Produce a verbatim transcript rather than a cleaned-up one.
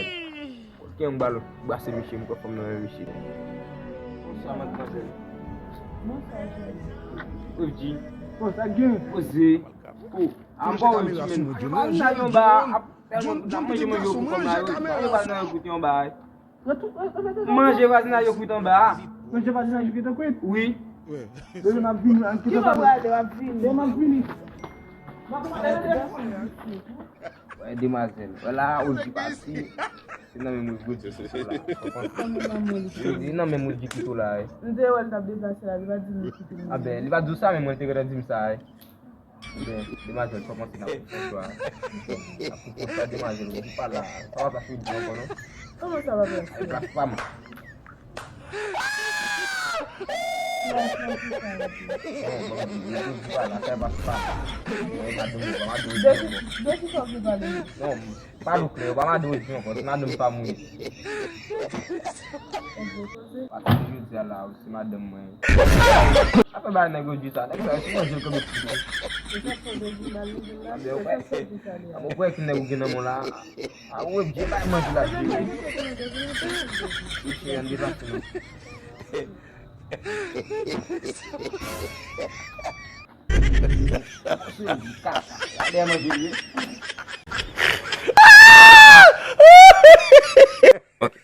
mèt. Kote yon bal brase misye, m kwè fanm nan renmen misye. Bonswa, madmwazèl. Bonswa, jèn. Oji. Bon, sa gen? Poze. Oh, a m pa wè Jimmy. Vwazinaj yo anba a ap tèlman ap manje, manje yo pou kòm la, yo, yo vwazinaj yo kwit yo anba a. Manje vwazinaj yo kwit anba a. Manje vwazinaj yo kwit an kwit? Wi. Bebe, m ap vini, an kite pale. Bebe, m ap vini. Wè, demwazèl. Wè la, Oji pati. Se nan menm Oji ki tou la. Konprann? Se nan menm Oji ki tou la, wi. M te wè l t ap deplase la, li pa di m li kite m. A ben, li pa di w sa, men mwen, li te gentan di m sa, wi. Ebyen, demwazèl, fò panse n ap fè chwa. N ap fè chwa, demwazèl, ou di pa la. Sa pa plas Oji ankò, non? Kòman sa pa plas? E plas pa m. Non, non, non, non, di pa la, sa e plas pa m. Non, madanm, non, pa madanm Oji ankò. De ki, de ki sa w vle pale? Non, pale w klè, ou pa madanm Oji ankò, se madanm pa m ou ye. Pati jodi a la, ou se madanm mwen. Afè bay nèg yo di sa, nèg sa, se manje l kòm eksplisyon. Anben, ou kwè ki, anben, ou kwè ki nèg ou gen nan men w la, a, ou ebyen bay manje la, ebyen. Mesye, ann deplase nou. Mesye, di kaka, la dèyè manje l ye. Ok.